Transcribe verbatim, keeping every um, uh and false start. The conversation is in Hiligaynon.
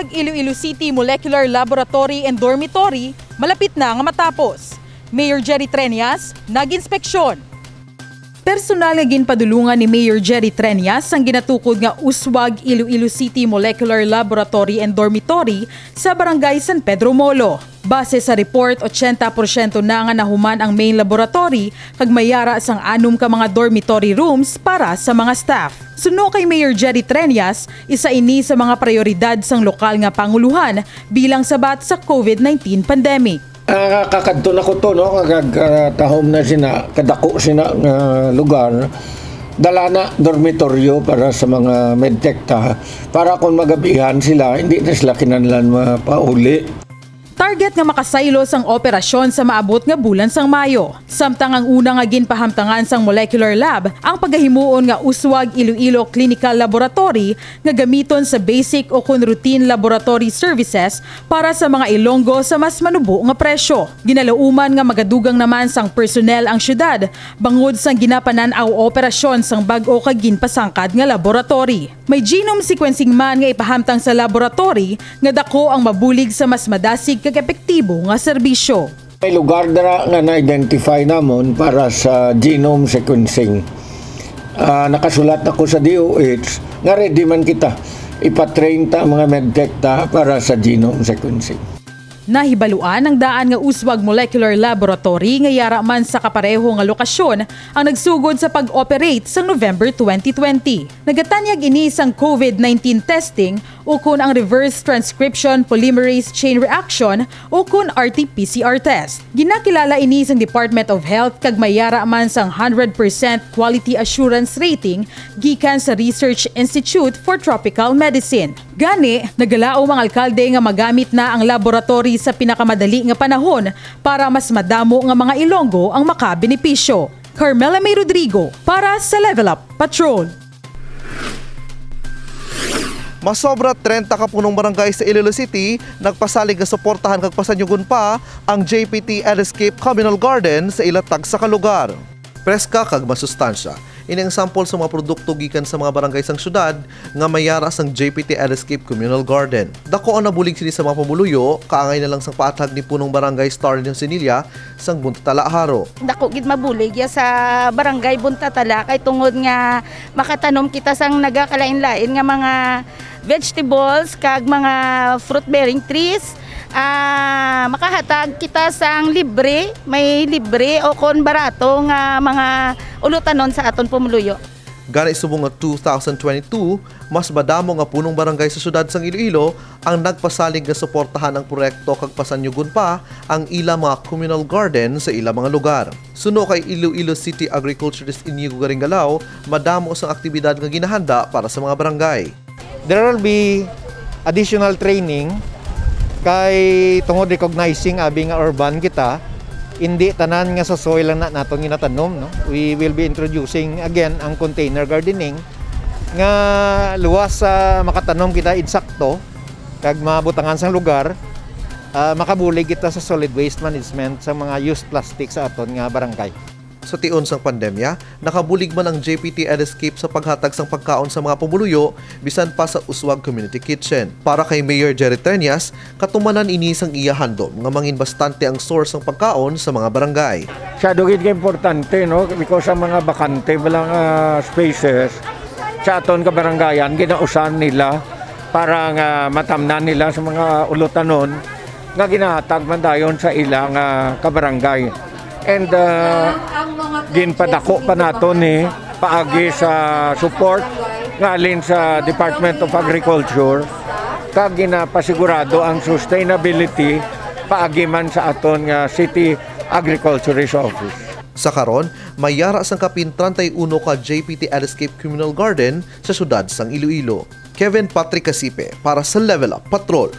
Iloilo City Molecular Laboratory and Dormitory malapit na nga matapos. Mayor Jerry Treñas nag-inspeksyon. Personal nga ginpadulungan ni Mayor Jerry Treñas ang ginatukod nga Uswag Iloilo City Molecular Laboratory and Dormitory sa Barangay San Pedro Molo. Base sa report, ochenta porsyento na nga nahuman ang main laboratory kag may yara sang anom ka mga dormitory rooms para sa mga staff. Suno kay Mayor Jerry Treñas, isa ini sa mga prioridad sang lokal nga panguluhan bilang sabat sa COVID nineteen pandemic. Ah, kakadto na ko to, no? Kag, ah, tahom na sina, kadako sina nga lugar. Dala na dormitoryo para sa mga medtech ta, para kung magabihan sila, hindi na sila kinahanglan mapauli. Target nga makasaylo sang operasyon sa maabot nga bulan sang Mayo. Samtang ang una nga ginpahamtangan sang molecular lab ang pagahimuon nga Uswag Iloilo Clinical Laboratory nga gamiton sa basic o kon routine laboratory services para sa mga Ilonggo sa mas manubo nga presyo. Ginalauman nga magadugang naman sang personnel ang syudad bangod sang ginapanan-aw operasyon sang bag-o kag ginpasangkad nga laboratory. May genome sequencing man nga ipahamtang sa laboratory nga daku ang mabulig sa mas madasig kag epektibo nga serbisyo. May lugar dira nga na-identify namon para sa genome sequencing. Ah, nakasulat na ko sa D O H nga ready man kita. Ipa-train ta ang mga medtech ta para sa genome sequencing. Nahibaluan ang daan nga Uswag Molecular Laboratory nga yara man sa kapareho nga lokasyon ang nagsugod sa pag-operate sa November twenty twenty. Nagatanyag ini sang COVID nineteen testing ukon ang reverse transcription polymerase chain reaction ukon R T P C R test. Ginakilala ini sang Department of Health kag may yara man sang hundred percent quality assurance rating gikan sa Research Institute for Tropical Medicine. Gani, nagalaom ang alkalde nga magamit na ang laboratory sa pinakamadali nga panahon para mas madamo nga mga Ilonggo ang makabenepisyo. Carmela May Rodrigo para sa Level Up Patrol. Masobra treinta ka punong barangay sa Iloilo City nagpasalig nga suportahan kag pasanyugon pa ang J P T Edscape Communal Garden sa ila tagsa ka lugar. Preska kag masustansya. Ini ang sample sa mga produkto gikan sa mga barangay sang syudad nga may yara sang J P T Edscape Communal Garden. Dako ang nabulig sini sa mga pumuluyo, kaangay na lang sang paathag ni Punong Barangay Starlin Sinilla sang Buntatala, Jaro. Dako gid mabulig ya sa Barangay Buntatala kay tungod nga makatanom kita sang nagakalain-lain nga mga vegetables kag mga fruit-bearing trees. Ah, makahatag kita sang libre, may libre o kon barato nga mga ulutanon sa aton pumuluyo. Gani, subong nga two thousand twenty-two, mas madamo nga punong barangay sa siyudad sang Iloilo ang nagpasalig nga suportahan ang proyekto kag pasanyugon pa ang ila mga communal garden sa ila mga lugar. Suno kay Iloilo City Agriculturist Inigo Garingalao, madamo sang aktibidad nga ginahanda para sa mga barangay. There will be additional training kay tungod recognizing abi nga urban kita, indi tanan nga sa soil lang na naton ginatanom, no? We will be introducing again ang container gardening nga luwas sa makatanom kita insakto kag mabutangan sang lugar, ah, makabulig kita sa solid waste management sa mga used plastic sa aton nga barangay. Sa tion sang pandemya, nakabulig man ang J P T Edscape sa paghatag sang pagkaon sa mga pumuluyo, bisan pa sa Uswag Community Kitchen. Para kay Mayor Jerry Treñas, katumanan ini sang iya handom nga mangin bastante ang source sang pagkaon sa mga barangay. Siya dugid ka importante, no? Because ang mga bakante, walang, ah, spaces sa aton kabarangayan, ginausan nila para nga matamnan nila sa mga ulutanon nga ginahatag man dayon sa ilang, ah, kabarangay. And, ah, ginpadako pa nato ni paagi sa support nga halin sa Department of Agriculture, kag ginapasigurado ang sustainability paagi man sa aton nga City Agriculturist Office. Sa karon, may yara sang kapin treinta y uno ka J P T Edscape Communal Garden sa siyudad sang Iloilo. Kevin Patrick Casipe para sa Level Up Patrol.